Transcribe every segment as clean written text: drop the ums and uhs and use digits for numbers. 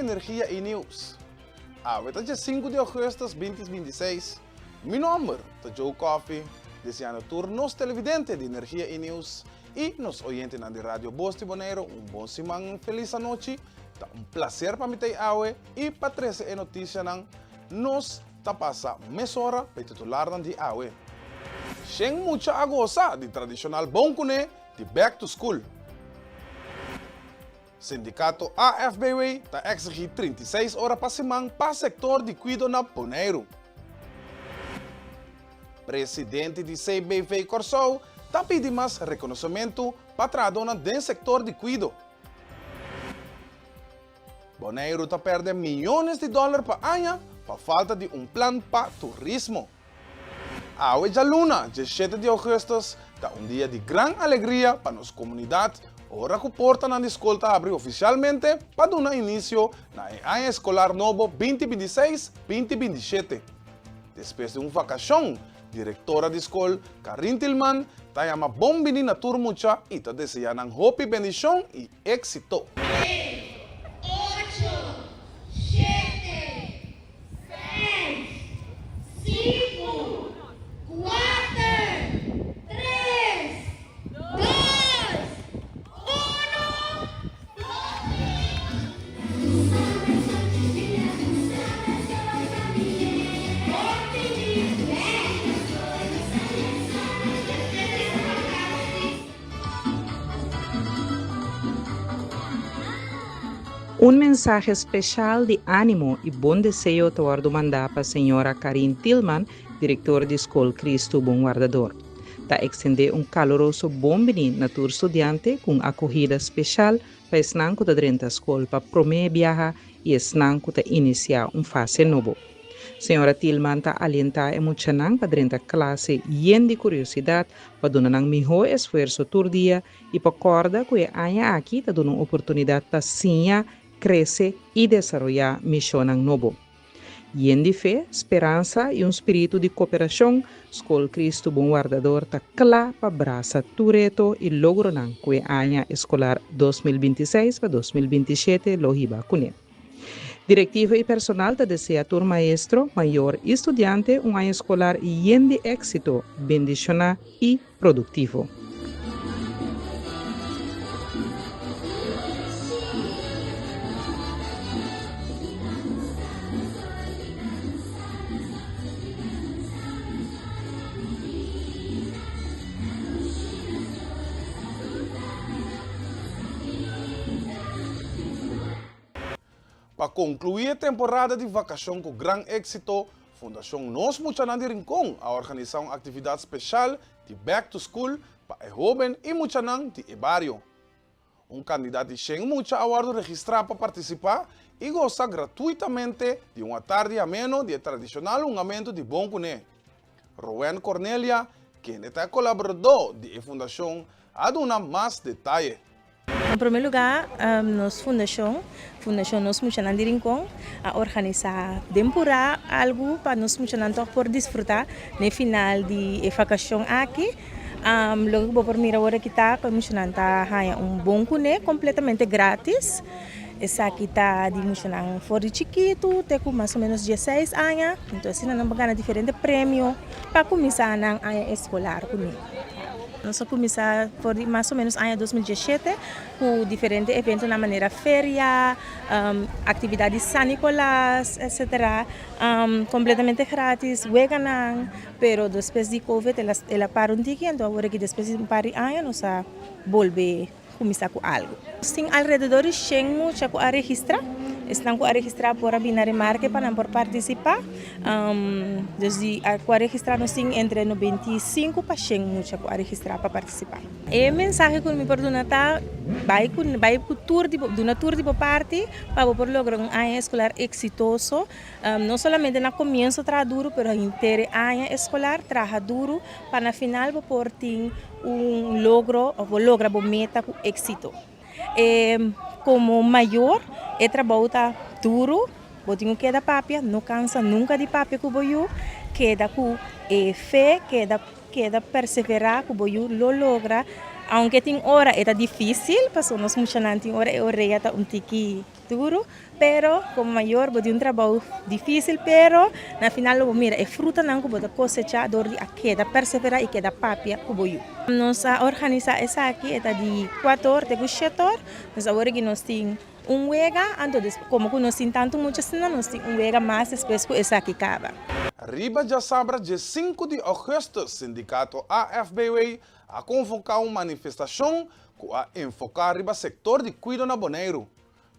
Energia i News. Awe ta dje sinku di augustus binti 26. Mi nomber ta Joe Coffie, deseando tur nos televidente di Energia i News i nos oyentenan di Radio Bos di Boneiru un bon siman i un felis anochi. Ta un placer pa mi ta ei awe i pa trese e notisianan. Nos ta pasa mesora pa e titularnan di awe. Shen mucha a gosa di tradishonal bon kuné di Back to School. Sindikato AFBW ta eksigí 36 ora pa siman pa sektor di kuido na Boneiru. Presidente di CBV Kòrsou ta pidi mas rekonosementu pa trahadónan den sektor di kuido. Boneiru ta pèrdè miyones di dòler pa aña pa falta di un plan pa turismo. Awe djaluna, djeshete di ougùstùs, ta un dia di gran alegria pa nos komunidat ora ku portanan di skol ta habri ofisialmente pa duna inisio na e aña eskolar nobo 2026, 2027. Despues di un vakashon, direktora di skol, Karin Tilman, ta yama bon bini na tur mucha i ta deseá nan hopi bendishon i éksito. Tres, ocho, shete, Seis, sinku, kuater, tres, dos, unu, Un mensahe special di animo y bon deseo ta wordo manda pa Señora Karin Tilman, director di Skol Cristo Bon Wardador. Ta extende un caloroso bon bini na tur studiante cu un acogida special pa esnan cu ta drenta skol pa prome biaha y esnan cu ta inicia un fase nobo. Señora Tilman ta alienta e muchanan pa drenta clase yen di curiosidad pa duna nan miho esfuerso tur dia i pa kòrda ku e aña aki ta duna un oportunidat pa siña, krese i desaroyá mishonnan nobo. Yen di fe, speransa i un spiritu di koperashon, Skol Kristu Bon Wardador ta kla pa brasa tur reto i logronan ku e aña eskolar 2026 pa 2027 lo hiba kuné. Direktiva i personal ta desea tur maestro, mayor i studiante un aña eskolar yen di éksito, bendishoná i produktivo. Pa konkluí e temporada di vakashon ku gran éksito, Fundashon Nos Muchanan di Rincon a organisá un aktividat speshal di Back to School pa e hóben i muchanan di e bario. Un kandidat di shen mucha a wòrdu registrá pa partisipá i gosa gratuitamente di un atardi ameno di e tradishonal hungamentu di bon kuné. Rowen Cornelia, kende ta e kolaboradó di e fundashon, a duna mas detaye. Na promé lugá nos fundashon, Fundashon Nos Muchanan di Rincon, a organisá den purá algu pa nos muchanan tòg por disfrutá na e final di e vakashon aki. Loke ku bo por mira awor aki ta ku e muchanan ta haña un bon kuné kompletamente grátis. Esaki ta di muchanan for di chikitu te ku mas o ménos dieseis aña. Entonces asina nan por gana diferente premio pa kuminsá nan aña eskolar kuné. Nos a kuminsá for di mas o ménos aña 2017 ku diferente eventonan manera feria, aktividat di San Nicolas, etcetera, kompletamente gratis, weganan, pero despues di covid el a para un tiki, anto awor aki despues di un par di aña nos a bolbe kuminsá ku algu. Nos tin alrededor di shen mucha ku a registrá. Esnan ku a registrá por a bini na remarke pa nan por partisipá. Dus di ku a registrá nos tin entre 95 pa shen mucha ku a registrá pa partisipá. E mensahe ku mi por duna ta bai ku bai ku tur di bo duna tur di bo parti pa bo por logra un aña eskolar eksitoso. No solamente na komienso traha duru pero henter e aña eskolar traha duru pa na final bo por tin un logro of bo logra bo meta ku éksito. E komo mayor e trabou ta duru, bo tin ku keda papia, no kansa nunka di papia ku bo yu, keda ku e fe, keda keda perseverá ku bo yu lo logra. Aunke tin ora e ta difísil, pasobra nos muchanan tin ora e orea ta un tiki duru, pero komo mayor bo tin un trabou difísil, pero na final lo bo mira e frutanan ku bo ta kosechá dor di a keda perseverá i keda papia ku bo yu. Nos a organisá esaki, e ta di kuator te ku shetor, nos awor aki nos tin un wega, anto komo ku nos tin tantu mucha asina nos tin un wega mas despues ku esaki kaba. Riba djasabra dje sinku di ougùstùs sindikato AFBW a konvoká un manifestashon ku a enfoká riba sektor di kuido na Boneiru.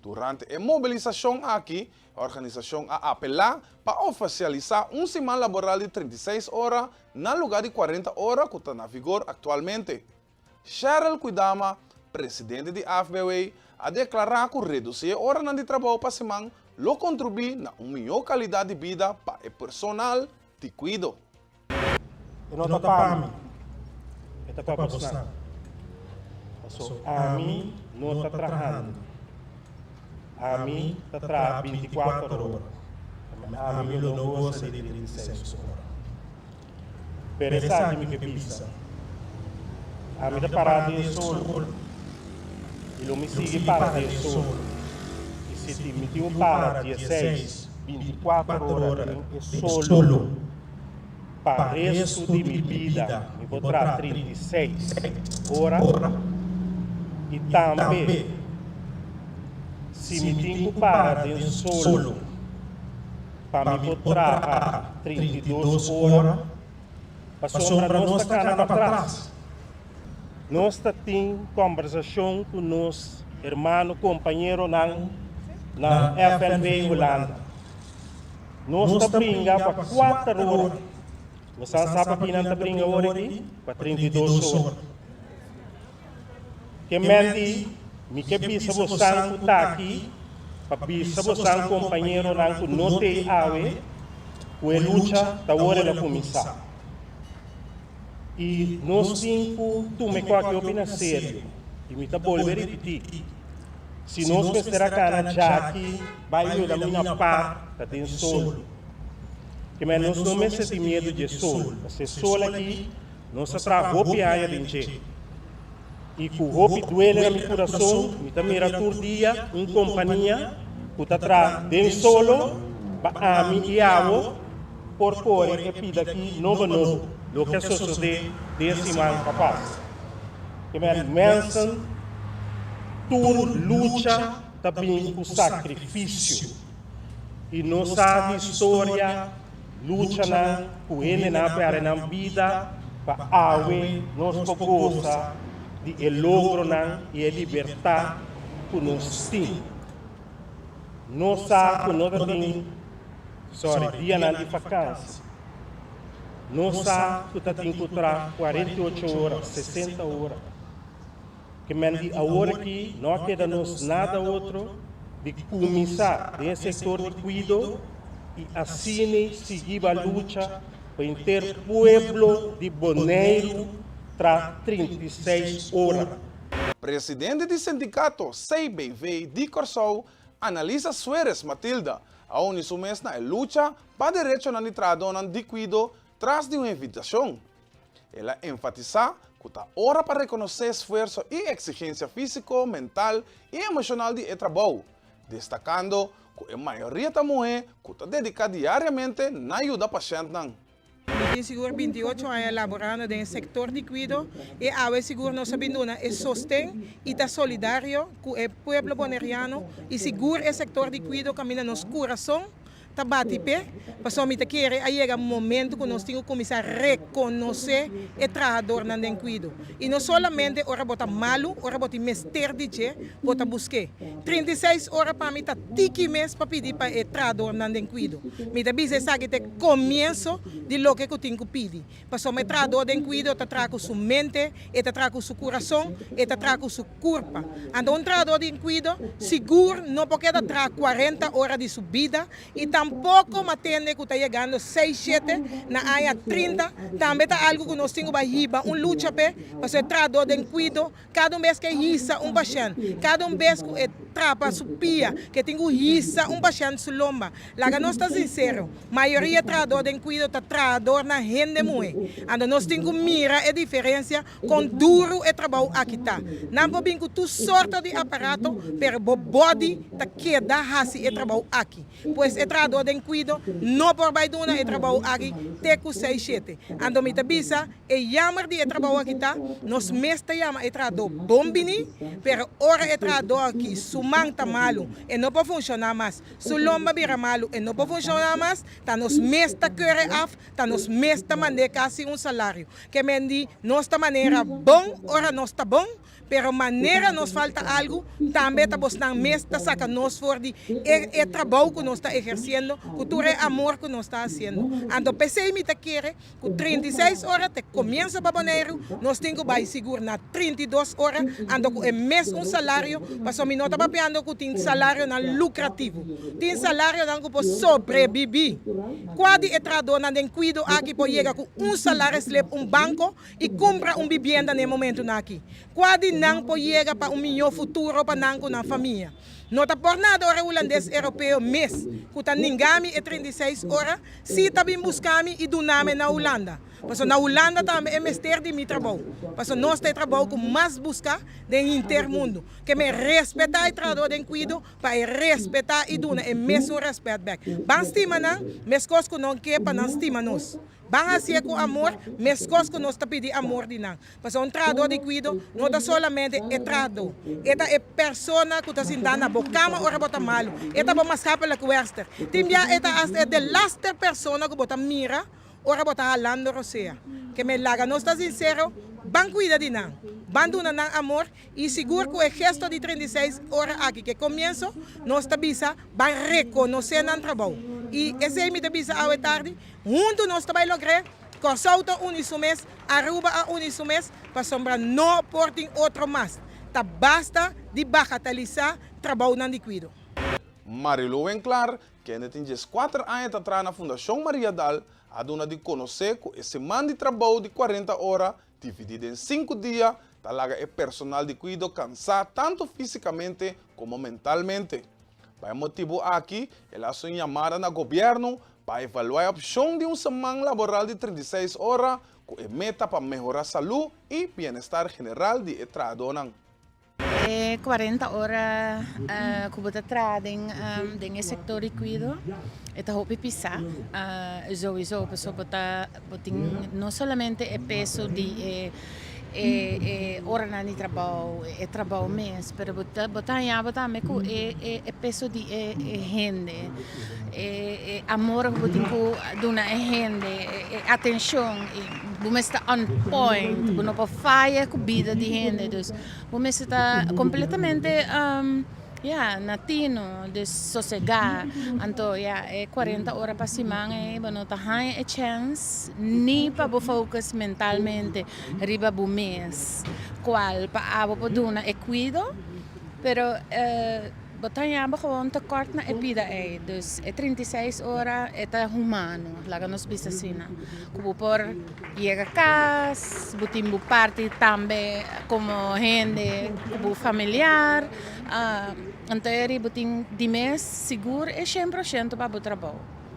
Durante e mobilisashon aki, e organisashon a apelá pa ofisialisá un siman laboral di 36 ora na lugá di 40 ora ku ta na vigor aktualmente. Sheryl Kwidama, presidente di AFBW, a deklará ku redusí e oranan di trabou pa siman lo kontribuí na un mihó kalidat di bida pa e personal di kuido. E no ta pa mi, e ta pa bosnan. Paso ami no ta trahando. Ami ta traha bintikuater ora, ma ami lo no gosa di 36 ora. Pero esaki mi ke bisa, Ami ta pará den solo, i lo mi sigui para den solo, i si mi tin un para dieseis, bintikuater ora den e solo, pa restu di mi bida mi por traha 36 ora, i tambe si mi tin ku para den solo, Pa mi por traha 32 ora, pasobra nos ta kana patras. Nos ta tin kòmbersashon ku nos hermano kompañeronan na FNV Hulanda. Nos ta bringa pa kuater ora. Bo sa sa pa kinan ta bringa ora aki? Pa 32 ora. Ke men di, Mi ke bisa bosan ku ta aki, pa bisa bosan kompañeronan ku no t'ei awe, ku e lucha ta wor el a kuminsá. I nos tin ku tuma e koki hopi na serio. I mi ta bolbe ripití, si nos mester a kana djaki bai yuda mi na pa ta den solo. Ke men nos no mester tin miedu dje solo, pasobra e sol aki Nos a traha hopi aña den dje, i ku hopi duele na mi kurason mi ta mira tur dia un kompania ku ta traha den solo pa ami i abo por kore e pida aki nobo nobo, loke a sosodé den siman pa pasa. Ke men mensen tur lucha ta bin ku sakrifisio, i nos sa di historia. Luchanan ku hendenan a pèrdè nan bida pa awe nos por gosa di e logronan i e libertat ku nos tin. Nos sa ku no ta tin, sorry, dianan di fakansi. Nos sa ku ta tin ku traha 48 ora, 60 ora. Ke men di awor aki no a keda nos nada otro di kuminsá den e sektor di kuido i asina sigui ba lucha pa henter pueblo di Boneiru tra 36 ora. Presidente di sindikato CBV di Kòrsou, Annalisa Suerez Matilda, a uni su mes na e lucha pa derechonan di trahadónan di kuido tras di un invitashon. El a enfatisá ku ta ora pa rekonosé esfuerso i eksigensia físiko, mental i emoshonal di e trabou, destakando ku e mayoria ta muhé ku ta dediká diariamente na yuda pashèntnan. Mi tin sigur 28 aña laborando den e sektor di kuido i awe sigur nos a bin duna e sosten i ta solidario ku e pueblo boneriano i sigur e sektor di kuido kaminda nos kurason ta bati p'e, pasobra mi ta kere a yega momento ku nos tin ku kuminsá rekonosé e trahadornan den kuido. I no solamente ora bo ta malu, ora bo tin mester di dje, bo ta busk'é. 36 ora pa mi ta tiki mes pa pidi pa e trahadornan den kuido. Mi ta bisa esaki ta e komienso di loke ku tin ku pidi. Pasobra e trahador den kuido ta traha ku su mente, e ta traha ku su kurason, e ta traha ku su kurpa. Anto un trahador den kuido sigur no por keda traha 40 ora di su bida i tampoko matende ku ta yegando seis shete na aña 30 tambe ta algu ku nos tin ku bai hiba un lucha p'e, pasobra e trahador den kuido kada un bes ku e hisa un pashènt, kada un bes ku e. trapa su pia, ku e tin ku hisa un pashènt su lomba. Laga nos ta sinsero, mayoria trahadó den kuido ta trahadornan hende muhé. Anto nos tin ku mira e diferensia kon duru e trabou aki ta. Nan por bin ku tur sorto di aparato, pero bo body ta keda hasi e trabou aki. Pues e trahadó den kuido no por bai duna e trabou aki te ku seis shete. Anto mi ta bisa E jammer di e trabou aki ta, nos mes ta yama e trahadó bon bini, pero ora e trahadó aki su man ta malu, e no por funshoná mas, su lomba bira malu, e no por funshoná mas, ta nos mes ta keur e af, ta nos mes ta mand'é kasi un salario. Ke men di, nos ta manera bon ora nos ta bon, Pero manera nos falta algu, tambe ta bosnan mes ta saca nos for di e e trabou cu nos ta eherciendo, cu tur e amor cu nos ta haciendo. Anto p'esey mi ta kere cu 36 ora t'e comienzo pa Boneiru, nos tin cu bay sigur na 32 ora, anto cu e mes un salario, pasobra mi no ta papiando cu tin salarionan lucrativo, tin salarionan cu por sobrebibi. Cua di e trahadornan den cuido aki por yega cu un salario slip un banco i kumpra un bibienda na e momentunan aki. Kua di nan por yega pa un mihó futuro pa nan ku nan famia? No ta por nada ora e hulandes europeo mes ku ta ninga mi e 36 ora si ta bin buska mi i duna mi na Hulanda. Pasobra na Hulanda tambe e mester di mi trabou. Pasobra nos ta e trabou ku mas buska den hinter mundu. Ke mi respetá e trahadó den kuido pa e respetá i duna e mesun rèspèt bèk. Ban stima nan meskos ku nan ke pa nan stima nos. Ban hasié ku amor, meskos ku nos ta pidi amor di nan. Pasobra un trahadó di kuido no ta solamente e trahadó. E ta e persona ku ta sintá na bo kama ora bo ta malu. E ta bo maatschappelijk werkster. Tin bia e ta asta e delaster persona ku bo ta mira ora bo ta halando rosea. Ke men laga nos ta sinsero, ban kuida di nan. Ban duna nan amor i sigur ku e gesto di 36 ora aki ke komienso, nos ta bisa ban rekonosé nan trabou. I esei mi ta bisa awe tardi, Huntu nos ta bai logr'é. Kòrsou ta uni su mes, Aruba a uni su mes, pasobra no por tin otro mas. Ta basta di bagatalisá trabounan di kuido. Marilou Winklaar, kende tin dieskuater aña ta traha na Fundashon Maria Dal, a duna di konosé ku e siman di trabou di kuarenta ora, dividí den sinku dia, ta laga e personal di kuido kansá tantu físikamente komo mentalmente. Pa e motibu aki, el a hasi un yamada na gobièrnu pa evaluá e opshon di un seman laboral di 36 ora ku e meta pa mehorá salú i bienestar general di e trahadónan. E 40 ora ku bo ta traha den den e sektor di kuido e ta hopi pisá souiso pasobra bo ta bo tin no solamente e peso di e e oranan di trabou, e trabou mes, pero bo ta bo ta haña bo tambe ku e e peso di e hende, e amor ku bo tin ku duna e hende, e atenshon, i bo mester ta on point, bo no por faya ku bida di hende, dus bo mester ta kompletamente. Ya, na tino, dus sosegá. Anto ya, e cuarenta ora pa siman ei bo no ta haña e chèns ni pa bo focus mentalmente riba bo mes, cual pa abo por duna e cuido, pero bo ta haña bo gewoon tekort na e bida ei. Dus e 36 ora e ta humano, laga nos bisa asina, cu bo por Yega kas, bo tin bo parti tambe komo hende ku bo familiar, anto eri bo tin di mes sigur e shen por shento pa bo trabou.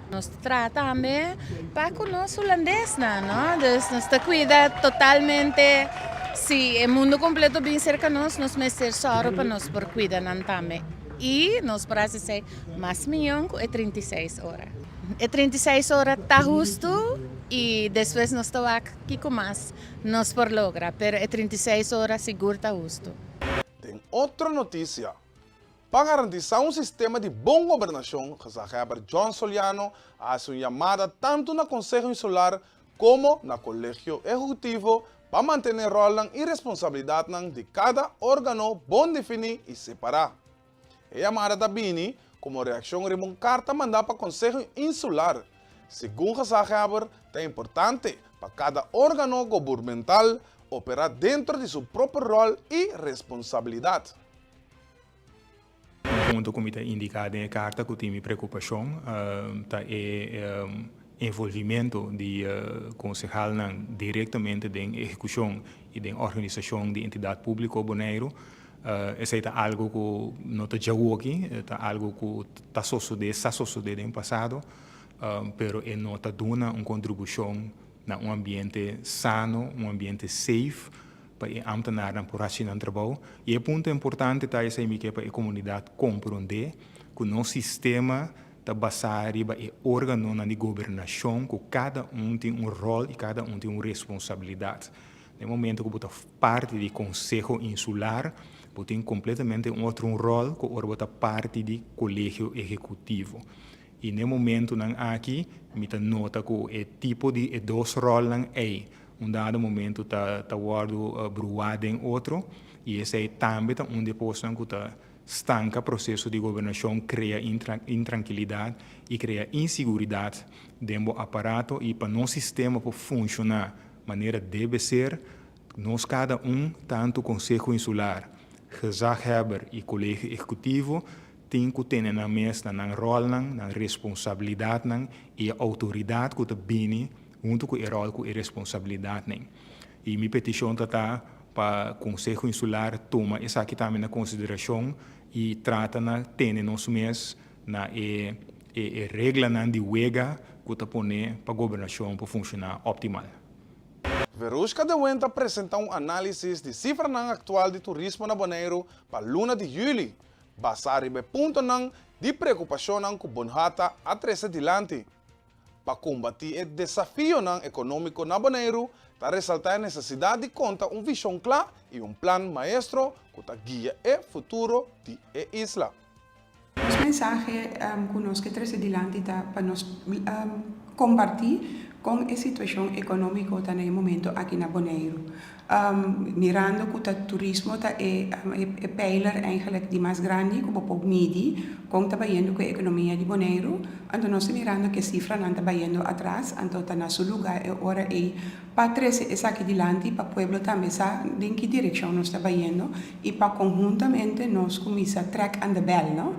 Nos ta traha tambe pa ku nos hulandesnan, no? Dus nos ta kuida totalmente, si e mundu kompleto bin serka nos, nos mester sòru pa nos por kuida nan tambe i nos por hasi esei mas mion ku e 36 ora. E 36 ora ta hustu i despues nos ta wak kiko mas nos por logra, pero e 36 ora sigur ta hustu. Den otro notisia, pa garantisá un sistema di bon gobernashon, gezaghebber John Soliano a hasi un yamada tantu na Konseho Insular komo na Kolegio Ehekutivo pa mantené ròlnan i responsabilidatnan di kada órgano bon definí i separá. E yamada ta bini komo reakshon riba un karta mandá pa Konseho Insular. Segun gezaghebber, ta importante pa kada órgano goburmental operá dentro di su propio ròl i responsabilidat. Un punto ku mi ta indiká den e karta ku tin mi preokupashon ta e envolvimentu di konsehalnan direktamente den ehekushon i den organisashon di Entidat Públiko Boneiru. Esei ta algu ku no ta djawoki, ta algu ku ta sosodé, sa sosodé den pasado, pero e no ta duna un kontribushon na un ambiente sano, un ambiente safe pa e ámtenarnan por hasi nan trabou. I e punto importante ta esei mi ke pa e komunidat komprondé ku nos sistema ta basá riba e órganonan di gobernashon ku kada un tin un ròl i kada un tin un responsabilidat. Den momento ku bo ta parti di Konseho Insular, bo tin kompletamente un otro un ròl ku ora bo ta parti di Kolegio Ehekutivo. I n'e momentunan aki mi ta nota ku e tipo di e dos ròlnan ei un dado momento ta ta wòrdu bruá den otro i esei tambe ta un di e kosnan ku ta stanka proseso di gobernashon, krea intrankilidat i krea insiguridat den bo aparato i pa nos sistema por funshoná manera debe ser, nos kada un, tantu Konseho Insular, Gezaghebber i Kolegio Ehekutivo, tin ku tene nan mes na nan ròlnan, nan responsabilidatnan i e outoridat ku ta bini huntu ku e ròl ku e responsabilidatnan. I mi petishon ta ta pa Konseho Insular tuma esaki tambe na konsiderashon i trata na tene nos mes na e e reglanan di wega ku ta pone pa gobernashon por funshoná optimal. Verushka de Wint a presentá un análisis di sifranan aktual di turismo na Boneiru pa luna di yüli, basá riba e puntonan di preokupashonnan ku Bonhata a trese dilanti. Pa kombatí e desafionan ekonómiko na Boneiru, ta resaltá e nesesidat di konta un vishon kla i un plan maestro ku ta guia e futuro di e isla. Nos mensahe ku nos ke trese dilanti ta pa nos kompartí kon e situashon ekonómiko ta na e momento aki na Boneiru. Mirando ku ta turismo ta e e peiler eigenlijk di mas grandi ku bo por midi kon ta bayendo ku e ekonomia di Boneiru, anto nos ta mirando ku e sifranan ta bayendo atras, anto ta na su lugá e ora ei pa trese esaki dilanti pa pueblo tambe sa den ki direkshon nos ta bayendo i pa konhuntamente nos kuminsá trèk aan de bèl, no?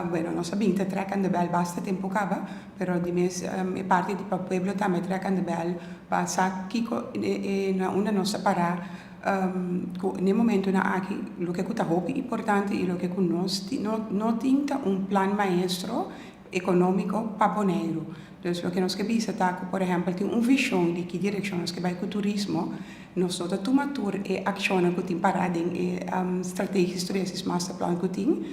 Bueno, nos a bin ta trèk aan de bèl basta tempu kaba, pero di mes e parti di pa pueblo tambe trèk aan de bèl pa sa kiko e na unda nos ta pará ku n'e momentunan aki loke ku ta hopi importante i loke ku nos no tin ta un plan maestro ekonómiko pa Boneiru. Dus loke nos ke bisa ta ku por ehèmpel tin un vishon di ki direkshon nos ke bai ku turismo, nos no ta tuma tur e akshonnan ku tin pará den e Strategisch Toeristisch Masterplan ku tin,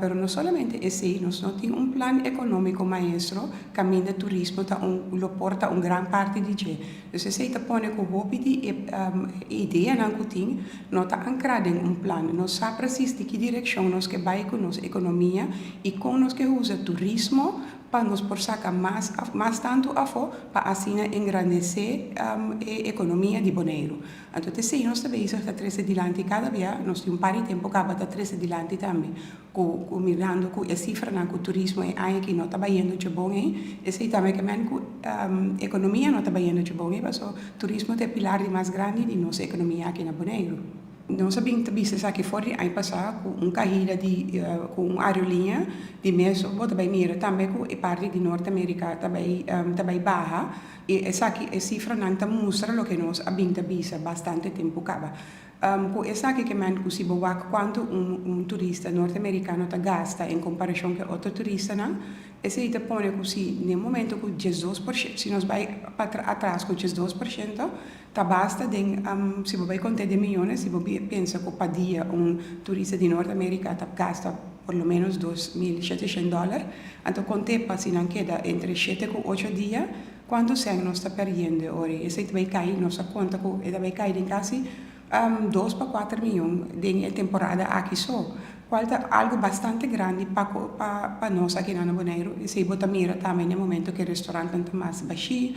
pero no solamente esei, nos no tin un plan ekonómiko maestro kaminda turismo ta un lo por ta un gran parti di dje. Dus esei ta pone ku hopi di e ideanan ku tin no ta ankrá den un plan. No sa presis di ki direkshon nos ke bai ku nos ekonomia i kon nos ke usa turismo pa nos por saka mas mas tantu afó pa asina engrandesé e ekonomia di Boneiru. Anto t'esei nos ta bezig ta trese dilanti kada bia, nos tin un par di tempu kaba ta trese dilanti tambe. Ku ku mirando ku e sifranan ku turismo e aña aki no ta bayendo dje bon ei, esei tambe ke men ku ekonomia no ta bayendo dje bon ei paso turismo ta e pilar di mas grandi di nos ekonomia aki na Boneiru. Nos a bin ta bisa esaki for di aña pasá ku un kahida di ku un aeroliña di mes bo ta bai mira tambe ku e parti di Nort Amerika ta bai ta bai baha i esaki e sifranan ta mustra loke nos a bin ta bisa bastante tempu kaba. Ku esaki ke men ku si bo wak kuantu un un turista norteamerikano ta gasta en komparashon ku e otro turistanan, esei ta pone ku si den momento ku 12 por shento, si nos bai pa atras ku 12% ta basta den si bo bai konta den miyones, si bo pensa ku pa dia un turista di Nort Amerika ta gasta por lo menos 2700 dòler, anto kont'é pa si nan keda entre shete ku ocho dia, Cuanto sèn nos ta perdiendo e ora ei? Esei ta bay cay, nos a conta cu e ta bay cay den casi dos pa cuater miyon den e temporada aki so, cual ta algo bastante grandi pa pa pa nos akinan na Boneiru. Esei bo ta mira tambe na e momento cu e restaurantnan ta mas bashí,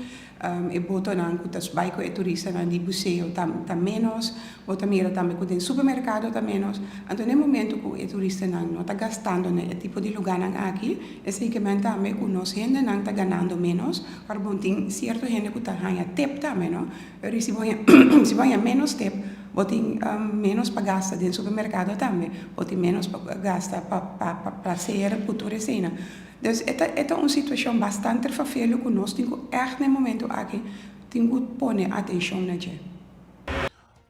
e botonan cu ta bay cu e turistanan di buseo ta ta menos, bo ta mira tambe cu den supermercado ta menos. Anto na e momento cu e turistanan no ta gastando na e tipo di lugarnan aki, Esei ke men tambe ku nos hendenan ta ganando ménos, ora bon tin sierto hende ku ta haña tep tambe no, pero si bo haña si bo haña ménos tep bo tin ménos pa gasta den supermerkado tambe, bo tin ménos pa gasta pa pa pa plaser ku tur eseinan. Dus e ta e ta un situashon bastante vervelend ku nos tin ku ègt na e momento aki tin ku pone atenshon na dje.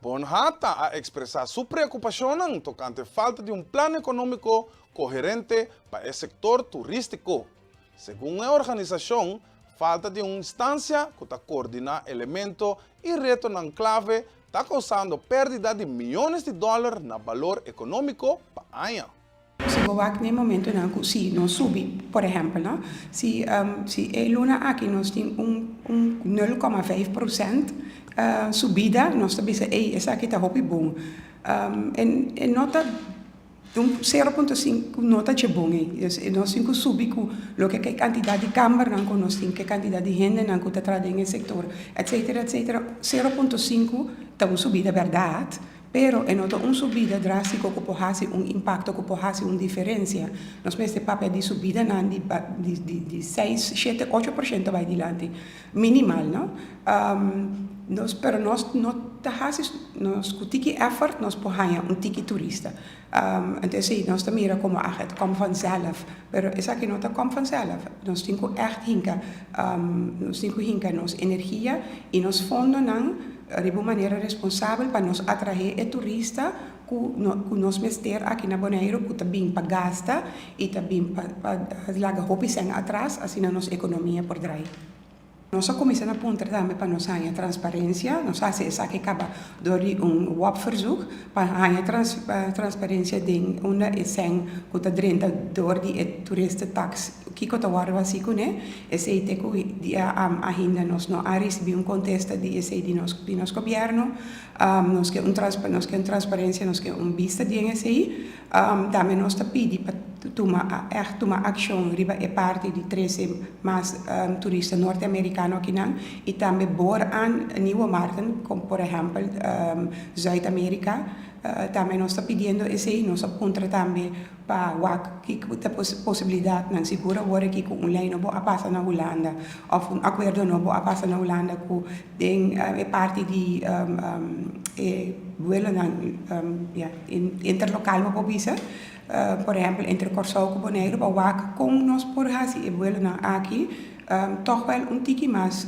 Bonhata a ekspresá su preokupashonnan tokante falta di un plan ekonómiko koherente pa e sektor turístiko. Segun e organisashon, falta di un instansia ku ta koordiná elemento i retonan klave ta kousando pèrdida di miónes di dòler na balor ekonómiko pa aña. Si bo wak na e momentonan ku si nos subi, por ehèmpel no, si si e luna aki nos tin un un nul kòma vijf prosènt subida, nos ta bisa ey esaki ta hopi bon. E no ta un sero punto sinku no ta dje bon ey. Dus nos tin ku subi ku loke ke kantidat di kambernan ku nos tin, ke kantidat di hendenan ku ta traha den e sektor, etsetera etsetera. Sero punto sinku ta un subida bèrdat. Pero e no ta un subida drástiko ku por hasi un impakto, ku por hasi un diferensia. Nos mester papia di subidanan di di di seis, shete, ocho por shento bai dilanti, minimal no. Nos pero nos no ta hasi nos ku tiki effort nos por haña un tiki turista. Entonces si nos ta mira komo ach het komt vanzelf, pero esaki no ta komt vanzelf. Nos tin ku ègt hinka nos tin ku hinka nos energia i nos fondonan riba un manera responsabel pa nos atraé e turista ku ku nos mester aki na Boneiru ku ta bin pa gasta i ta bin pa pa laga hopi sèn atras asina nos ekonomia por drai. Nos a kuminsá na puntra tambe pa nos haña transparensia. Nos hasi esaki kaba dor di un WOB-verzoek pa haña transparensia den unda e sèn ku ta drenta dor di e toeristentaks kiko ta wòrdu hasi kuné. Esei te ku dia ainda nos no a risibí un kontesta di esei di nos di nos gobièrnu. Nos ke un nos ke un transparensia, nos ke un bista den esei. Tambe nos ta pidi pa tuma ègt tuma akshon riba e parti di trese mas turista norteamerikano akinan i tambe bor an nieuwe markten kom por ehèmpel Zuid Amerika. Tambe nos ta pidiendo esei. Nos a puntra tambe pa wak kiko ta posibilidatnan. Sigur awor aki ku un lei nobo a pasa na Hulanda òf un akuerdo nobo a pasa na Hulanda ku den e parti di e buelonan ya interlocal bo por bisa, por ehempel entre Kòrsou ku Boneiru pa wak kon nos por hasi e buelonan aki tòg wèl un tiki mas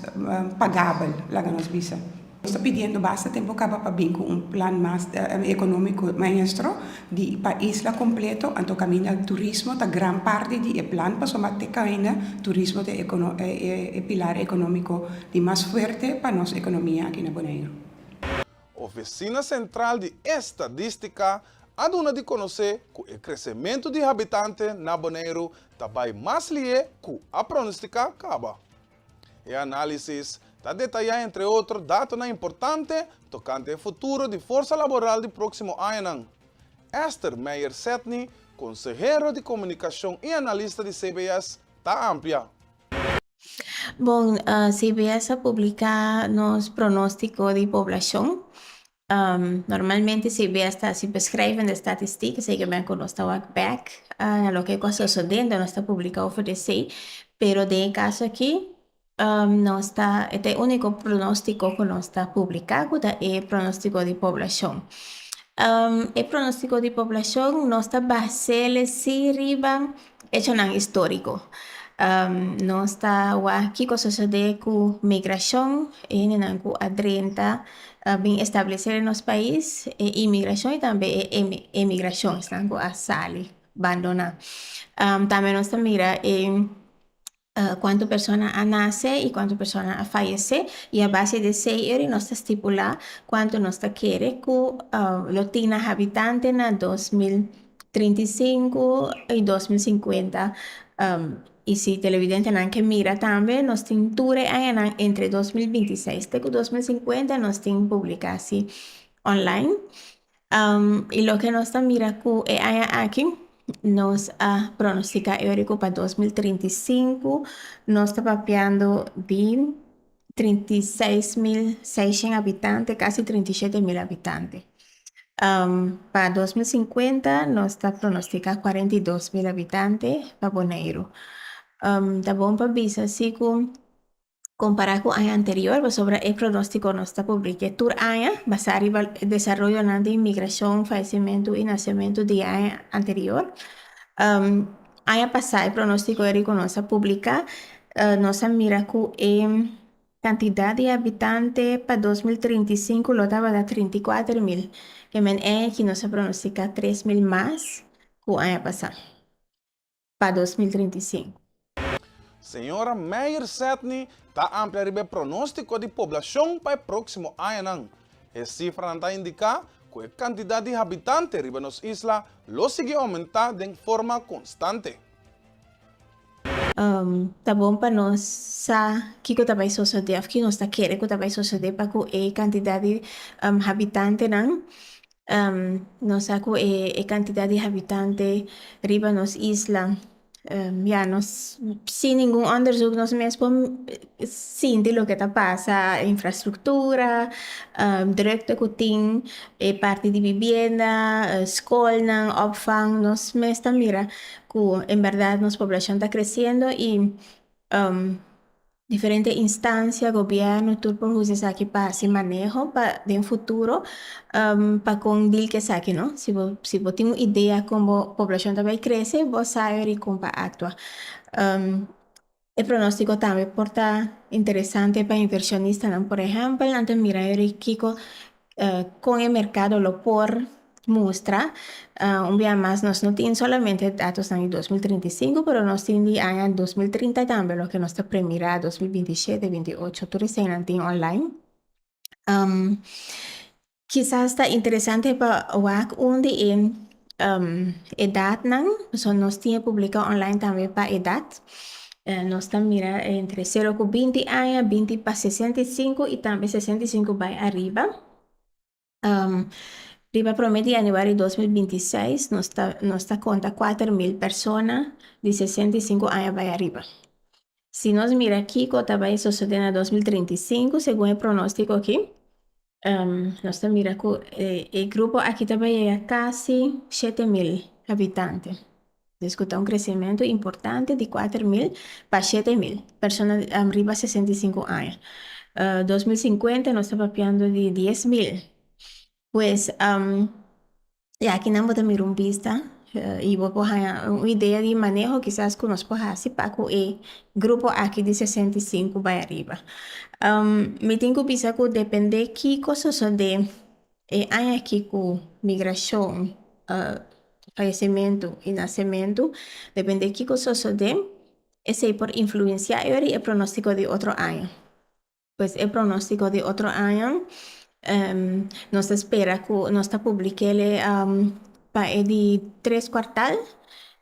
pagabel laga nos bisa. Nos ta pidiendo basta tempu kaba pa bin ku un plan mas ekonómiko maestro di pa isla kompleto anto kaminda turismo ta gran parti di e plan pasobra te kaminda turismo ta e pilar ekonómiko di mas fuerte pa nos ekonomia aki na Boneiru. Ofisina Sentral di Estadístika a duna di konosé ku e kresementu di habitante na Boneiru ta bai mas lié ku a pronostiká kaba. E análisis ta detayá entre otro datonan importante tokante e futuro di forsa laboral di próksimo añanan. Esther Meijer-Sedney, konsehero di komunikashon i analista di CBS, ta amplia. Bon, CBS a publiká nos pronóstiko di poblashon. Normalmente CBS ta hasi beschrijvende statistiek, esei ke men ku nos ta wak bèk na loke ku a sosodé, enton nos ta publiká over di esei. Pero den e kaso aki nos ta, e ta e úniko pronóstiko ku nos ta publiká ku ta e pronóstiko di poblashon. E pronóstiko di poblashon nos ta bas'é si riba Echonan históriko. Nos ta wak kiko a sosodé ku migrashon, e hendenan ku a drenta a bin establesé den nos pais, e imigrashon i tambe e emigrashon, esnan ku a sali, bandoná. Tambe nos ta mira e kuantu persona a nase i kuantu persona a fayesé i a base di esei eri nos ta stipulá kuantu nos ta kere ku lo tin na habitante na 2035 i 2050. I si televidentenan ke mira tambe nos tin tur e añanan entre 2026 te ku 2050 nos tin publiká si online. I loke nos ta mira ku e aña aki nos a pronostika e ora ku pa 2035 nos ta papiando di 36.600 habitante, kasi 37.000 habitante. Pa 2050 nos ta pronostika 42.000 habitante pa Boneiru. Ta bon pa bisa si ku Kompará ku aña anterior, pasobra e pronóstiko nos ta publik'é tur aña basá riba e desaroyonan di migrashon, fayesimentu i nasementu di e aña anterior. Aña pasá e pronóstiko eri ku nos a publiká, nos a mira ku e. Kantidat di habitante pa 2035 lo tabata 34.000. Ke men e aki nos a pronostiká 3.000 mas ku aña pasá pa 2035. Señora Meyer Sedney ta amplia riba e pronóstiko di poblashon pa e próksimo añanan. E sifranan ta indiká ku e kantidat di habitante riba nos isla lo sigui oumentá den forma konstante. Ta bon pa nos sa kiko ta bai sosodé òf kiko nos ta kere ku ta bai sosodé pa ku e kantidat di habitantenan. Nos sa ku e kantidat di habitante riba nos isla ya nos sin ningun onderzoek nos mes por sinti loke ta pasa, infrastruktura, drukte ku tin, e parti di bibienda, skolnan, opvang, nos mes ta mira ku en bèrdat nos poblashon ta kresiendo i diferente instansia, gobièrnu tur por usa esaki pa hasi maneho pa den futuro pa kon dil ku esaki no. Si bo si bo tin un idea kon bo poblashon ta bai krese bo sa yori kon pa aktua. E pronóstiko tambe por ta interesante pa invershonistanan. Por ehèmpel, nan ta mira yori kiko kon e merkado lo por mustra. Un bia mas nos no tin solamente datosnan di 2035, pero nos tin di aña 2030 tambe, loke nos ta premirá 2027, 28, tur eseinan tin online. Kisas ta interesante pa wak un di e edatnan, pasobra nos tin e publiká online tambe pa edat. Nos ta mira entre sero ku 20 aña, 20 pa 65 i tambe 65 bai ariba. Riba promé di yanüari 2026 nos ta konta 4.000 persona di 65 aña bai ariba. Si nos mira kiko ta bai sosodé na 2035, segun e pronóstiko aki, nos ta mira ku e grupo aki ta bai yega kasi 7.000 habitante. Dus ku ta un kresementu importante di 4.000 pa 7.000 persona riba 65 aña. 2050 nos ta papiando di 10.000. Pues ya akinan bo ta mira un bista i bo por haña un idea di maneho kisas ku nos por hasi pa ku e grupo aki di 65 bai ariba. Mi tin ku bisa ku dependé kiko sosodé e aña aki ku migrashon, fayesimentu i nasementu, dependé kiko sosodé, esei por influensiá e pronóstiko di otro aña. Pues e pronóstiko di otro aña nos ta spera ku nos ta publik'é pa e di tres kuartal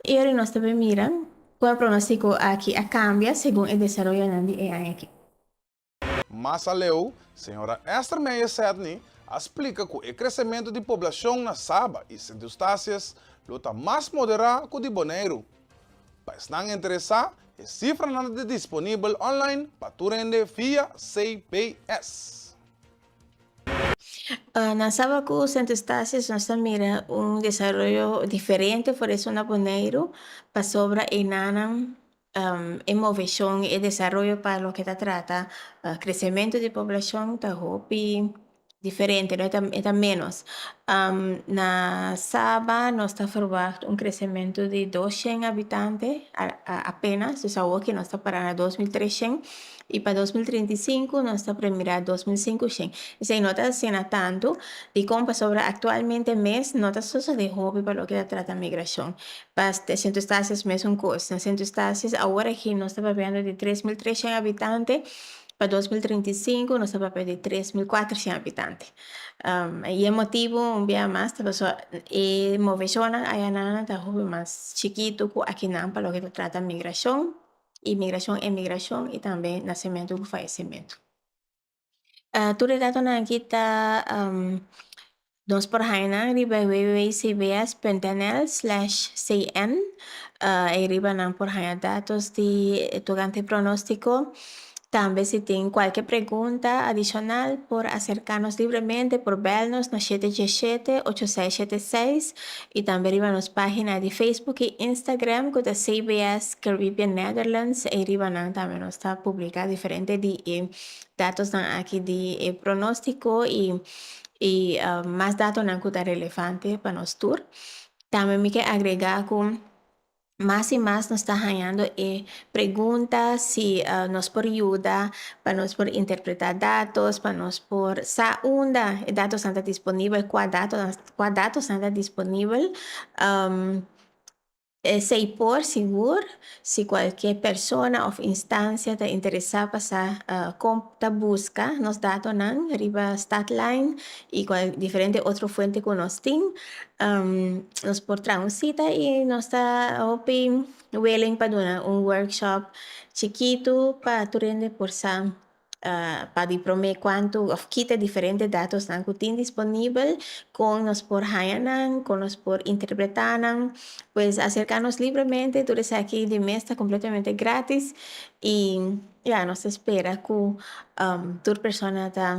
i ora nos ta bai mira ku e pronóstiko aki a kambia segun e desaroyonan di e aña aki. Mas aleu, señora Esther Meyer Sedney a splika ku e kresementu di poblashon na Saba i Sint Eustatius lo ta mas moderá ku di Boneiru. Pa esnan interesá, e sifranan ta disponibel online pa tur hende via CBS. Na Saba ku Sint Eustatius nos ta mira un desaroyo diferente for esun na Boneiru pasobra enanan e moveshon, e desaroyo pa loke ta trata kresementu di poblashon ta hopi diferente, no e ta ménos. Na Saba nos ta ferwagt un kresementu di 200 habitante apenas, dus awor nos ta para na 2300 i pa 2035 nos ta premirá 2500. Esei no ta asina tantu, dikon? Pasobra aktualmente mes no ta sosodé hopi pa loke ta trata migrashon. Pa Sint Eustatius mesun kos. Na Sint Eustatius awor aki nos ta papiando di 3300 habitante, pa 2035 nos ta papia di 3400 habitante. I e motibu un bia mas ta pasobra e moveshonnan ayanan ta hopi mas chikitu ku akinan pa loke ta trata migrashon, imigrashon, emigrashon i tambe nasementu ku fayesimentu. Tur e datonan aki ta nos por haña nan riba www.cbs.nl/cn. Ei riba nan por haña datos di tokante pronóstiko. Tambe si tin kualke pregunta adishonal por aserká nos libremente, por bèl nos na 717 8676 i tambe riba nos página di Facebook i Instagram ku ta CBS Caribbean Netherlands. Ei riba nan tambe nos ta publiká diferente di e datosnan aki di e pronóstiko i mas datonan ku ta relevante pa nos tur. Tambe mi ke agregá ku. Mas i mas nos ta hañando e pregunta si nos por yuda pa nos por interpretá datos, pa nos por sa unda e datosnan ta disponibel, kua datonan kua datosnan ta disponibel. Esei por sigur si kualke persona òf instansia ta interesá pa sa kon ta buska nos datonan riba Statline i kual diferente otro fuente ku nos tin. Nos por traha un sita i nos ta hopi willing pa duna un workshop chikitu pa tur hende por sa pa di promé kuantu òf kita diferente datosnan ku tin disponibel, kon nos por haña nan, kon nos por interpretá nan. Pues aserká nos libremente, tur esaki di mes ta kompletamente grátis i ya nos ta spera ku tur persona ta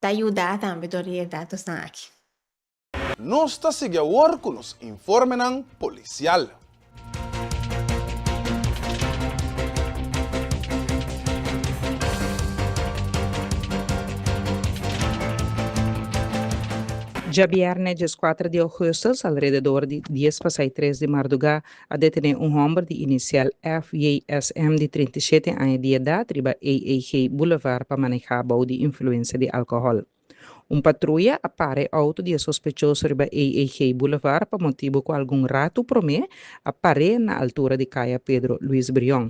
ta yuda tambe dor di e datosnan aki. Nos ta sigui awor ku nos informenan polisial. Djabièrnè dieskuater di ougùstùs, alrededor di dies pasai tres di mardugá, a detené un hòmber di inisial FJSM di 37 aña di edat riba EEG Boulevard pa manehá bou di influensia di alkohòl. Un patruya a para e outo di e sospechoso riba EEG Boulevard pa motibu ku algun ratu promé a par'é na altura di Kaya Pedro Luis Brion.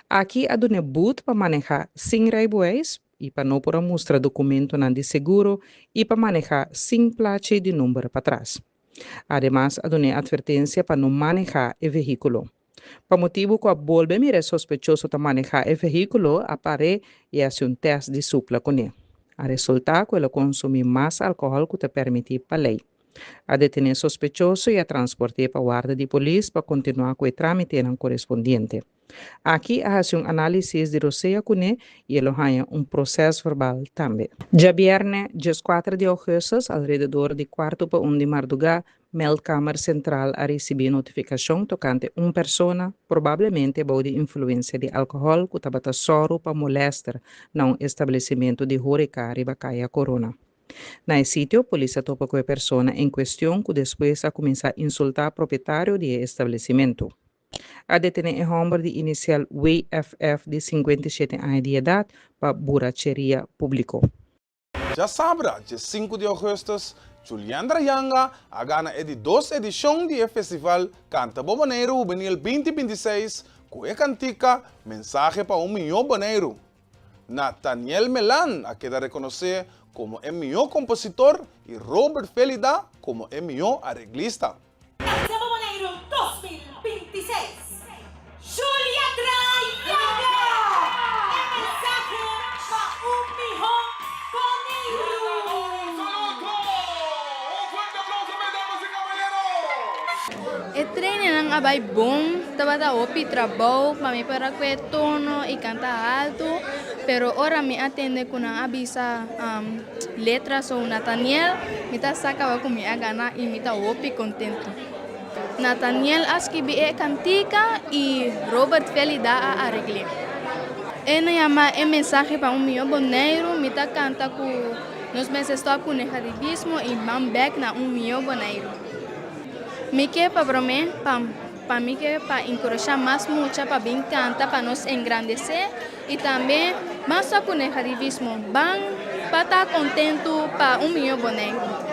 Aki a dun'é but pa manehá sin rijbewijs i pa no por a mustra dokumentonan di seguro i pa manehá sin plachi di number patras. Ademas a dun'é atvertensia pa no manehá e vehíkulo. Pa motibu ku a bolbe mira e sospechoso ta manehá e vehíkulo, a par'é i hasi un tèst di supla kuné. A resultá ku el a konsumí mas alkohòl ku ta permití pa lei. A detené e sospechoso i a transport'é pa warda di polis pa kontinuá ku e trámitenan korespondiente. Aki a hasi un análisis di rosea kuné i e lo haña un prosèsverbal tambe. Djabièrnè dieskuater di ougùstùs, alrededor di kuartu pa un di mardugá, Meldkamer Sentral a risibí notifikashon tokante un persona, probablemente bou di influensia di alkohòl, ku tabata sòru pa molèster na un establesimentu di hóreka riba Kaya Korona. Na e sitio, polis a topa ku e persona en kuestion ku despues a kuminsá insultá propietario di e establesimentu. A detené e hòmber di inisial WFF di 57 aña di edat pa buracheria públiko. Djasabra, dje sinku di ougùstùs, Juliandra Janga a gana e di dos edishon di e festival Kanta Bo Boneiru Hubenil binti 26 ku e kantika Mensahe pa un mihó Boneiru. Nathaniel Melan a keda rekonosé komo e mihó kompositor i Robert Felida komo e mihó areglista. Kanta Bo Boneiru 2026, Juliandra Janga! E mensahe pa un mihó Boneiru! E trainingnan a bai bon, tabata hopi trabou pa mi para ku e tono i kanta haltu, pero ora mi a tende ku nan a bisa letra so Nathaniel, mi ta sa kaba ku mi a gana i mi ta hopi kontentu. Nathaniel a skibi e kantika i Robert Felida a aregl'é. E no yama e mensahe pa un mihó Boneiru, mi ta kanta ku nos mester stòp ku negativismo i ban bèk na un mihó Boneiru. Mi ke pa promé pa pa mi ke pa enkurashá mas mucha pa bin kanta pa nos engrandesé i tambe ban stòp ku negativismo, ban pa ta kontentu pa un mihó Boneiru.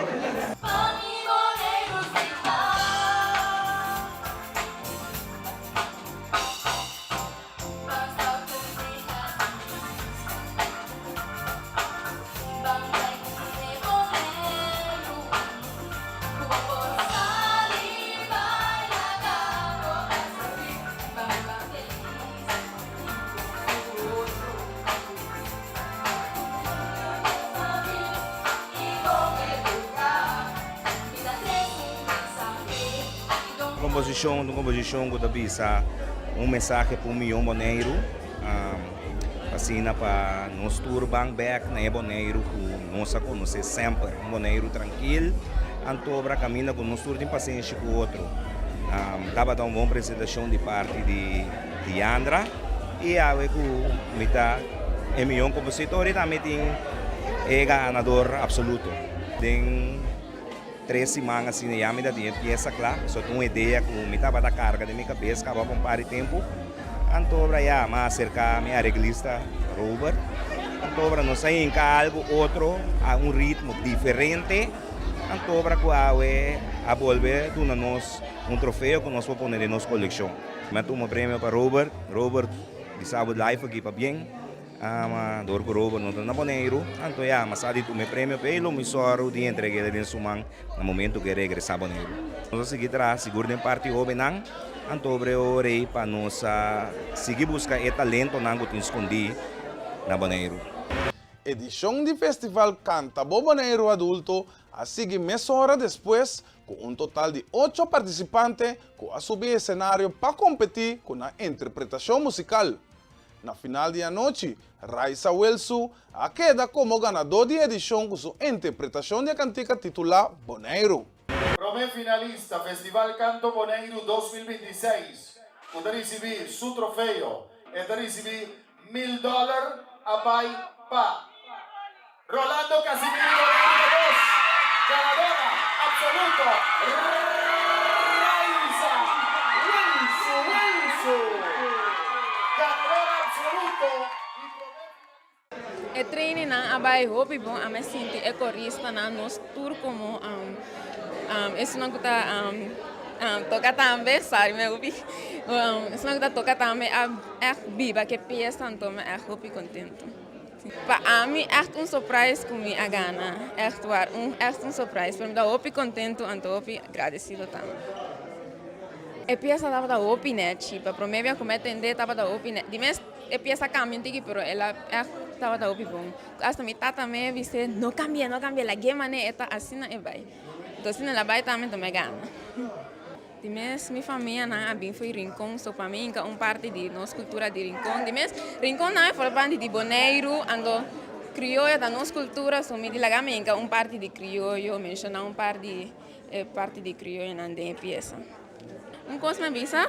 Komposishon ta un komposishon ku ta bisa un mensahe pa un miyon Boneiru, asina pa nos tur ban bek na e Boneiru ku nos a konosé semper, un Boneiru trankil, anto obra kaminda ku nos tur tin pasenshi ku otro. Tabata un bon presentashon di parti di Diandra i awe ku mi ta e miyon kompositor i tambe tin e ganador apsoluto den. Tres siman asina ya mi ta tin e piesa kla, so ta un idea ku mi tabata karga den mi kabes kaba pa un par di tempu. Anto obra ya mi a aserka mi areglista Robert, anto obra nos a hinka algu otro a un ritmo diferente, anto obra ku awe a bolbe duna nos un trofeo ku nos por pone den nos kolekshon. Mi a tuma premio pa Robert, Robert bisa bo life aki pabien. Ama dor ku Robert no ta na Boneiru, anto ya ama sa di tuma e premio p'e i lo mi sòru di entreg'é den su man na momentu ku e regresá Boneiru. Nos a sigui traha sigur den parti hóbennan, anto obre ora ei pa nos a sigui buska e talentonan ku tin skondí na Boneiru. Edishon di Festival Kanta Bo Boneiru Adulto a sigui mesora despues ku un total di ocho partisipante ku a subi esenario pa kompetí ku nan interpretashon musikal. Na final di anochi, Raisa Welsu a keda komo ganadó di edishon ku su interpretashon di e kantika titulá Boneiru. Promé finalista Festival Kanto Boneiru 2026 ku ta risibí su trofeo e ta risibí mil dòler a bai pa Rolando Casimiro Boneiru ta dos, ganadora absoluto Raisa Wilsu Wilsu, ganadora absoluto y prome finalista. E trainingnan a bai hopi bon, a mi sinti e koristanan, nos tur komo esunnan ku ta toka tambe, sorry mi hopi, esunnan ku ta toka tambe a ègt biba ku e piesa, anto mi ègt hopi kontentu. Pa ami echt un surprise cu mi a gana, echt waar, un echt un surprise, pero mi ta hopi contento anto hopi agradecido tambe. E pieza tabata hopi nechi, pa prome bia cu mi a tende tabata hopi nechi, di mes e pieza a cambia un tiki pero el a echt tabata hopi bon, hasta mi tata me bis'e no cambia, no cambia, lag'e mane e ta asina e bay, entonces asina el a bay tambe enton mi a gana. Di mes mi famianan a bin fo'i Rincon, so pa mi inca un parti di nos cultura di Rincon. Di mes Rincon nan e forma parti di Boneiru, anto crioyo ta nos cultura, so mi di laga mi inca un parti di crioyo, menciona un par di e parti di crioyonan den e pieza. Un cos mi a bisa,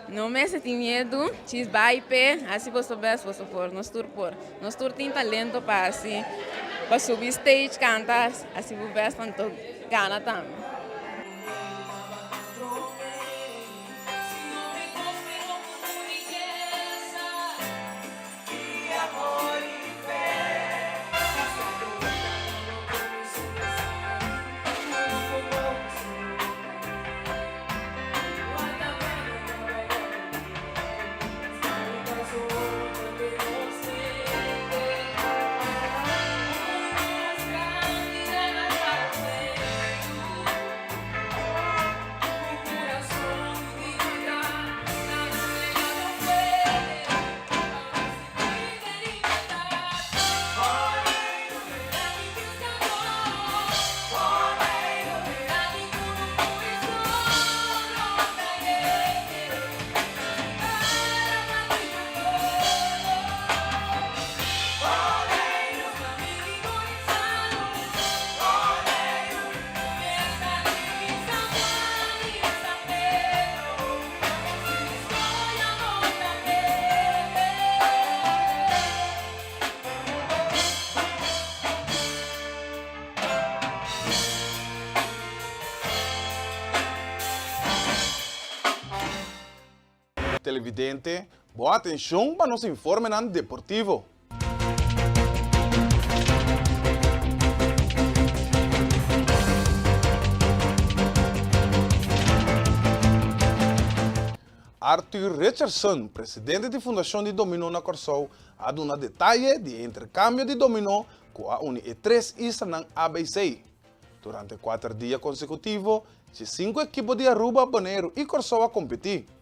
no mester tin miedu, djis bai p'e, haci boso best, boso por, nos tur por. Nos tur tin talento pa haci, pa subi stage canta, haci bo best anto gana tambe. Televidente, bo atencion pa nos informenan deportivo. Arthur Richardson, presidente di Fundashon di Dominó na Kòrsou, a duna detaye di e interkambio di dominó ku a uni e tres islanan ABC. Durante kuater dia konsekutivo, diesinku ekipo di Aruba, Boneiru i Kòrsou a kompetí.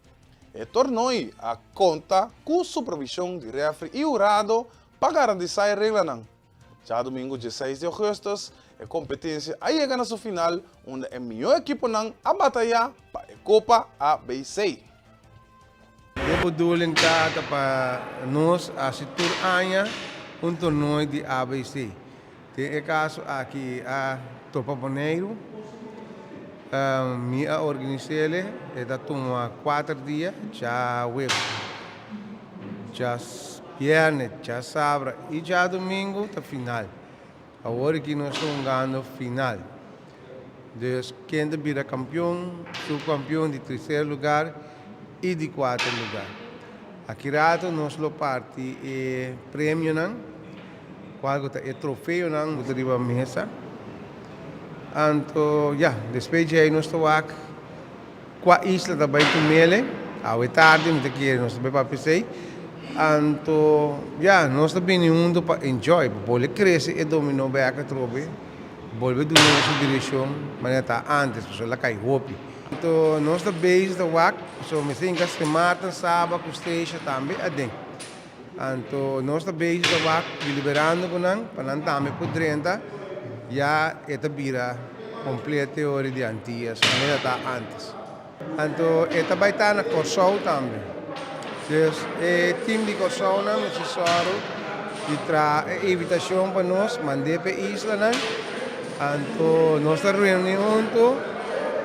E tornoi a konta ku supervishon di rèfri i hurado pa garantisá e reglanan. Djadumingu dieseis di ougùstùs e kompetensia a yega na su final unda e mihó ekiponan a batayá pa e Kopa ABC. E bedoeling ta ta pa nos hasi tur aña un tornooi di ABC. Den e kaso aki a topa Boneiru. Mi a organis'ele, e ta tuma kuater dia, djaweps, djabièrnè, djasabra i djadumingu ta final. Awor aki nos ta hungando final. Dus ken ta bira kampion, subkampion, di tercer lugar i di kuater lugar. Aki rato nos lo parti e premionan, kual ku ta e trofeonan ku ta riba mesa. Anto ya, despues djei nos ta wak kua isla ta bai tumele. Awe tardi mi ta kere nos ta bai papia esei. Anto ya, nos ta bini hunto pa enjoy, pa bolbe krese e dominó bek atrobe. Bolbe duna nos un direccion manera ta antes pasobra el a cay hopi. Anto nos ta bezig ta wak pasobra mester hinca Sint Maarten, Saba cu Statia tambe aden. Anto nos ta bezig ta wak deliberando cu nan pa nan tambe por drenta ya e ta bira completo e ora di Antillas manera ta antes. Anto e ta bai ta na Kòrsou tambe. Dus e tim di Kòrsounan mester sòru di traha e invitashon pa nos, mand'é pa e islanan. Anto nos ta reuní huntu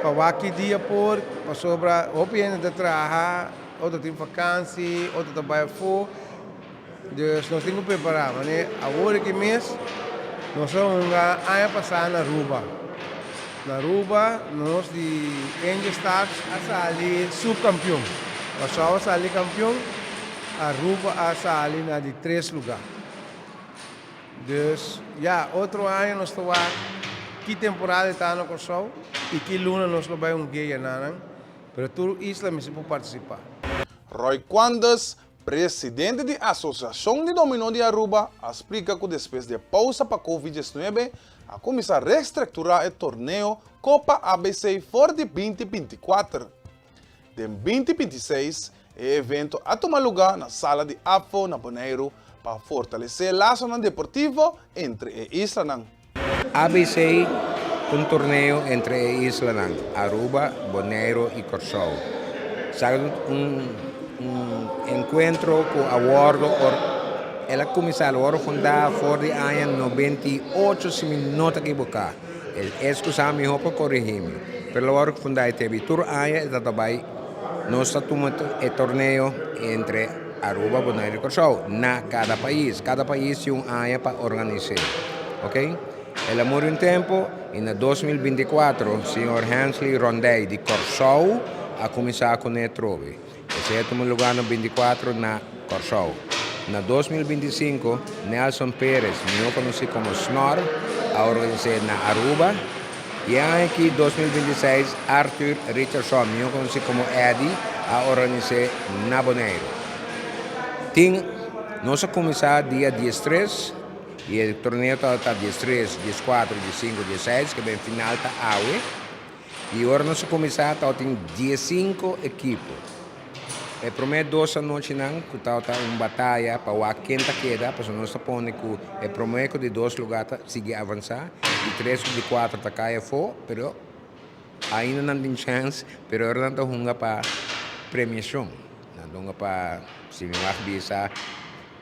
pa wak ki dia por, pasobra hopi hende ta traha, otro tin fakansi, otro ta bai afó. Dus nos tin ku prepará. Manera awor aki mes nos a hunga aña pasá na Aruba. Na Aruba nos di Angel Stars a sali supkampion. Kòrsou a sali kampion, Aruba a sali na di tres lugá. Dus ya, otro aña nos ta wak ki temporada e ta na Kòrsou i ki luna nos lo bai hunga nan. Pero tur isla mester por partisipá. Roy Quandes Presidente di Asociacion di Dominó di Aruba a splica cu despues di e pausa pa Covid diesnuebe a cuminsa reestructura e torneo Copa ABC for di 2024. Den 2026 e evento a tuma luga na sala di APFO na Boneiru pa fortalece lasonan deportivo entre e islanan. ABC ta un torneo entre e islanan Aruba, Boneiro y Corsou. Esaki ta un encuentro cu a wordo el a cuminsa, el a wordo funda for di aña 98 si mi no ta ekiboca. Excusa mi hopi pa corigi mi, pero el a wordo funda e tempo y tur aña e ta ta bay nos ta tuma e torneo entre. Aruba, Bonaire y Kòrsou na kada pais. Kada pais tin un aña pa organis'é. Ok. El a muri un tempu y na 2024 señor Hensley Rondey di Kòrsou a kuminsá kuné trobe. Esei a tuma lugá na 24 na Kòrsou. Na 2025 Nelson Perez, mihó konosí komo Snor, a organis'é na Aruba. Y e aña aki, 2026, Arthur Richardson, mihó konosí komo Eddy, a organis'é na Boneiru. Tin, nos a kuminsá dia diestres i e torneo tabata diestres, dieskuater, diesinku, diesseis, ke ben final ta awe. I ora nos a kuminsá tabatin diesinku ekipo. E promé dos anochinan ku tabata un bataya pa wak ken ta keda, pasobra nos ta pone ku e promé ku di dos lugá ta sigui avansá, di tres ku di kuater ta kai afó, pero ainda nan tin chèns, pero ora nan ta hunga pa premiashon, nan ta hunga pa, si mi mag bisa,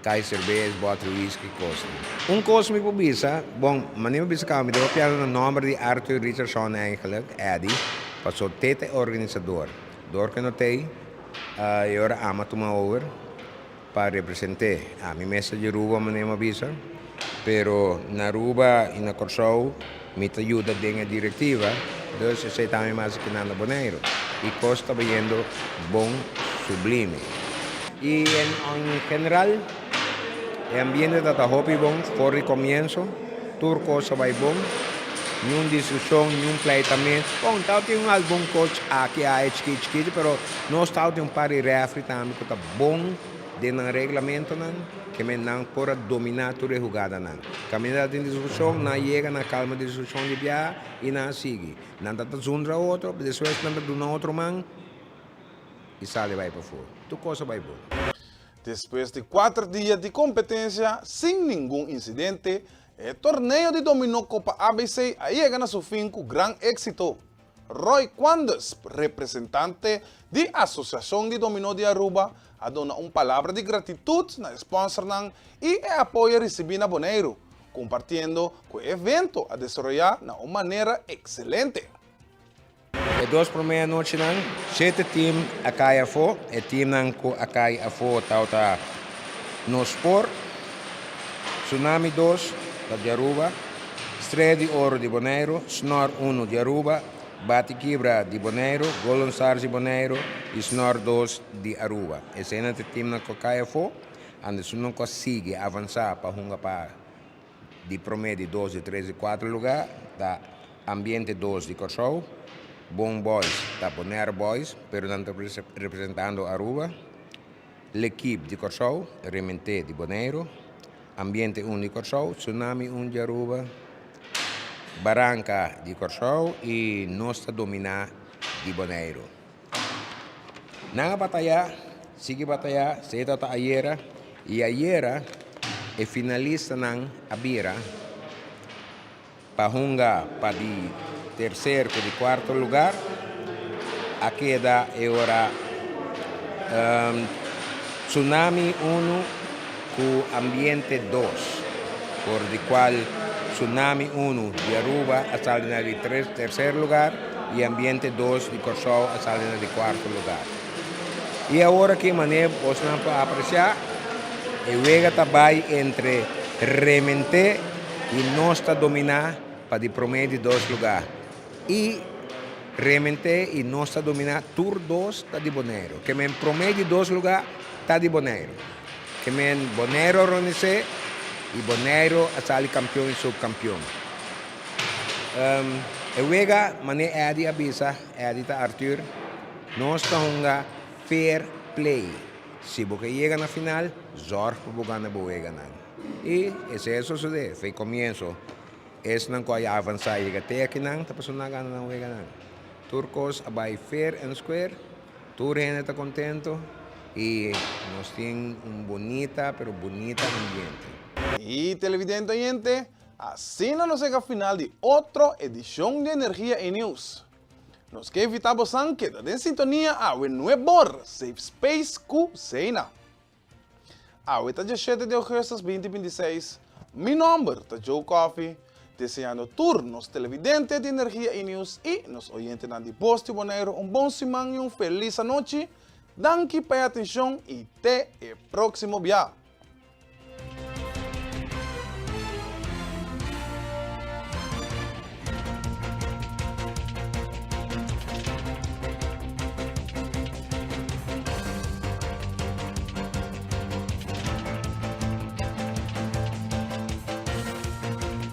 Kai serbes, bòter whisky, kosnan. Un kos mi por bisa, bon, manera mi bisa kaba mi ta papiando na nòmber di Arthur Richardson eigenlijk, Eddie, paso te ta e organisador. Dor ke no t'ei, e ora ami a tuma over pa represent'é. Ami mes ta di Aruba manera mi a bisa, pero na Aruba i na Kòrsou mi ta yuda den e direktiva, dus esei ta ami mas aki nan na Boneiru. I kos ta bayendo bon sublime. I en general e ambiente ta ta hopi bon for di comienso, tur cos a bay bon, niun discusion, niun pleitamento. Bon, tabatin un algun cos aki aya chikito chikito, pero nos tabatin un par di refri tambe cu ta bon den nan reglamentonan, ke men nan por a domina tur e hugadanan. Caminda tabatin discusion, nan a yega na calma discusion di biaha y nan a sigui. Nan ta ta zundra otro, despues nan ta duna otro man. i sali bai pafó. Tur kos a bai bon. Despues di kuater dia di kompetensia sin ningun insidente, e torneo di dominó Kopa ABC a yega na su fin ku gran éksito. Roy Quandes, representante di Asosiashon di Dominó di Aruba, a duna un palabra di gratitut na e spònsernan i e apoyo risibí na Boneiru, kompartiendo ku e evento a desaroyá na un manera ekselente. E dos promé anochinan, shete tim a kai afó. E timnan ku a kai afó tabata Nos Por, Tsunami dos, ta di Aruba, Strea di Oro di Boneiru, Snor Uno di Aruba, Bati Kibra di Boneiru, Golden Stars di Boneiru i Snor Dos di Aruba. Eseinan ta e timnan ku a kai afó, anda esunnan ku a sigui avansá pa hunga pa di promé, di dos, di tres, di kuater lugá ta Ambiente Dos di Kòrsou, Bon Boys ta Bonaire Boys, pero nan ta representando Aruba, L'Equipe di Kòrsou, Rementé di Boneiru, Ambiente Un di Kòrsou, Tsunami Un di Aruba, Baranka di Kòrsou i Nos Ta Dominá di Boneiru. Nan a batayá, sigui batayá, esei tabata ayera, i ayera e finalistanan a bira pa hunga pa di tercer ku di kuarto lugar. A keda e ora Tsunami unu ku Ambiente dos, for di kual Tsunami unu di Aruba a sali na di tercer lugar i Ambiente dos di Kòrsou a sali na di kuarto lugar. I awor aki manera bosnan por apresiá e wega ta bai entre Rementé i Nos Ta Dominá pa di promé i di dos lugá. I Rementé i Nos Ta Dominá tur dos ta di Boneiru. Ke men promé i di dos lugá ta di Boneiru. Ke men Boneiru a ronesé i Boneiru a sali kampion i supkampion. E wega manera Eddy a bisa, Eddy ta Arthur, nos ta hunga fair play. Si bo ke yega na final, zorg pa bo gana bo weganan. I esei a sosodé, fei komienso. Esnan ku a ya avansá yega te akinan ta pasobra nan a gana nan weganan. Tur kos a bai fair and square, tur hende ta kontento i nos tin un bunita pero bunita ambiente. I televidente oyente, asina nos yega final di otro edishon di Energia i Nieuws. Nos ke invitá bosan keda den sintonia awe nuebor Safe Space ku Zeina. Awe ta djashete di augustus binti 26. Mi nomber ta Joe Coffie, deseando tur nos televidente di Energia i Nieuws i nos oyentenan di Bos di Boneiru un bon siman i un felis anochi. Danki pa e atencion i te e proximo bia.